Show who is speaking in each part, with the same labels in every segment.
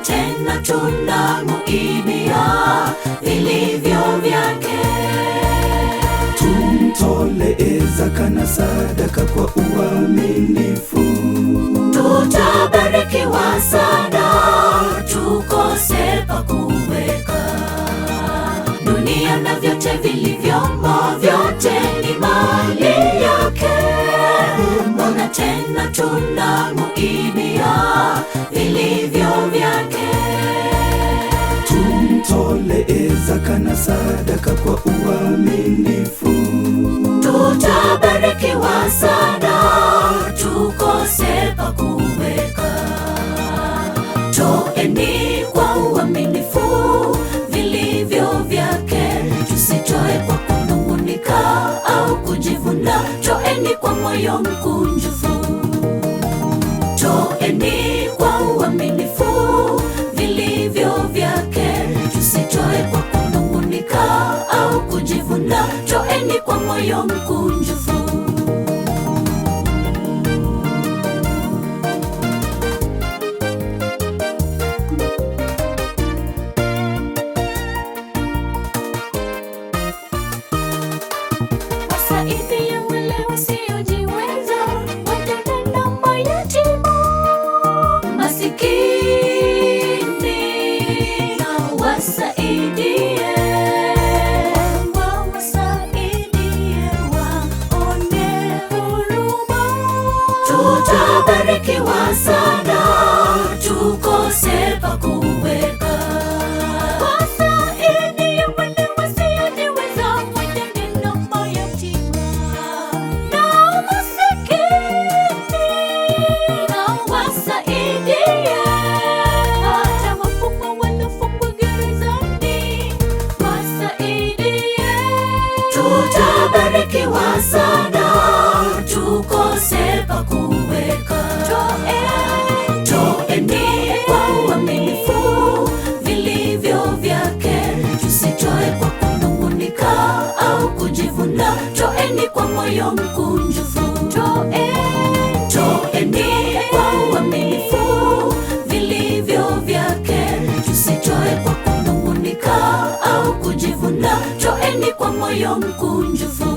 Speaker 1: tena tunamuibia vilivyo vyake?
Speaker 2: Tumtolee zaka na sadaka kwa uaminifu.
Speaker 1: Tutabarikiwa sana, tukose pa kuweka. Dunia na vyote vilivyomo, vyote ni mali yake. Mbona tena tunamuibia vilivyo vyake?
Speaker 2: Tumtolee zaka na sadaka kwa uaminifu.
Speaker 1: Tutabarikiwa sana, tukose pa kuweka. Toeni kwa uaminifu vilivyo vyake, tusitoe kwa kunung'unika au kujivuna. Toeni kwa moyo mkunjufu. Toeni kwa uaminifu vilivyo vyake, tusitoe kwa kunung'unika au kujivuna. Toeni kwa moyo mkunjufu. Wasaidie wale wasiojiweza, wajane na mayatima, masikini wasaidie, wasaidie waone huruma. Tutabarikiwa sana, tukose pa kuweka. Wasaidie wale wasiojiweza, wajane na mayatima, na masikini wasaidie, hata wafungwa waliofungwa gerezani wasaidie. Tutabarikiwa sana, tukose pa kuweka. Toeni kwa uaminifu vilivyo vyake, tusitoe kwa kunung'unika au kujivuna. Toeni kwa moyo mkunjufu. Toeni kwa uaminifu vilivyo vyake, tusitoe kwa kunung'unika au kujivuna. Toeni kwa moyo mkunjufu.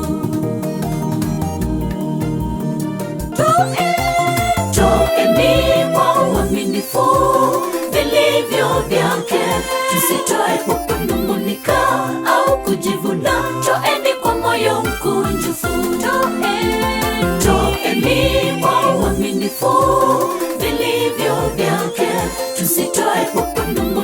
Speaker 1: Toeni kwa uaminifu vilivyo vyake, tusitoe kwa kunung'unika au kujivuna. Toeni kwa moyo mkunjufu. Toeni kwa uaminifu vilivyo vyake, tusitoe kwa kunung'unika.